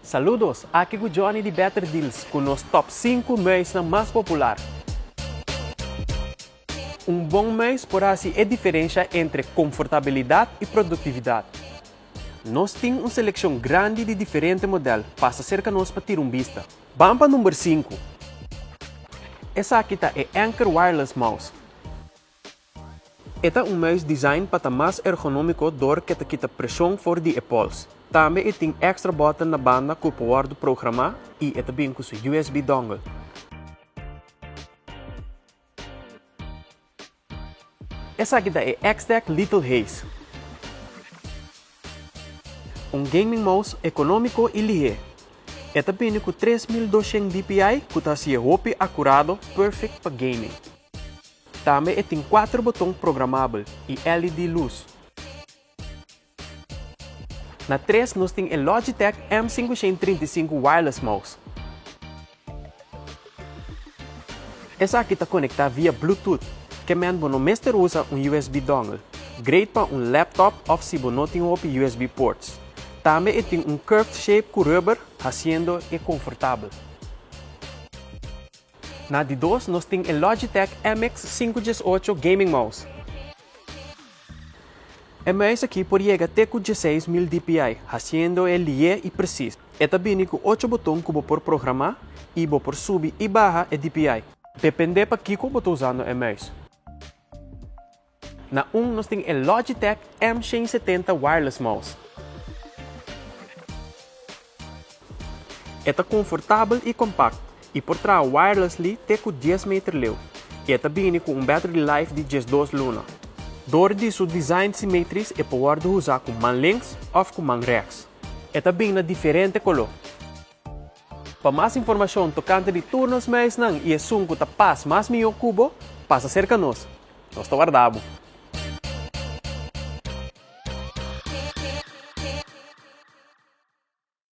Saludos, aki ku Johnny di Better Deals ku nos top sinku muisnan mas popular. Un bon muis por hasi e diferensha entre komfortabilidat i produktividat. Nos tin un selekshon grandi di diferente modèl, pasa serka nos pa tira un bista. Ban pa number sinku. Esaki ta e Anker Wireless Mouse. E ta un muis design pa ta mas ergonómiko dor ke ta kita preshon for di e pols. Tambe e tin extra button na banda ku por wòrdu programá i e ta bin ku su USB dongle. Esaki ta e Xtec Little Haze. Un gaming mouse ekonómiko i lihé. E ta bini ku 3200 dpi ku ta hasié hopi akurado, perfect pa gaming. Tambe e tin kuater boton programabel i LED lus. Na tres nos tin e Logitech M 535 Wireless Mouse. Esaki ta konektá via Bluetooth, ke men bo no mester usa un USB dongle. Great pa un laptop òf si bo no tin hopi USB ports. Tambe e tin un curved shape ku rubber, hasiendo e konfortabel. Na di dos nos tin e Logitech MX 518 Gaming Mouse. E muis aki por yega te ku 16.000 dpi, hasiendo e lié i presis. E ta bini ku ocho boton ku bo por programá i bo por subi i baha e dpi. Dependé pa kiko bo ta usando e muis. Na un nos tin e Logitech M 170 Wireless Mouse. E ta konfortabel i kompakt i por traha wirelessly te ku dies meter leu i e ta bini ku un battery life di 12 luna. Dor di su design simetris e por wòrdu usa ku man links òf ku man rèks. E ta bini na diferente koló. Pa mas informashon tokante di tur nos muisnan i esun ku ta pas mas mihó ku bo, pasa serka nos. Nos ta warda bo!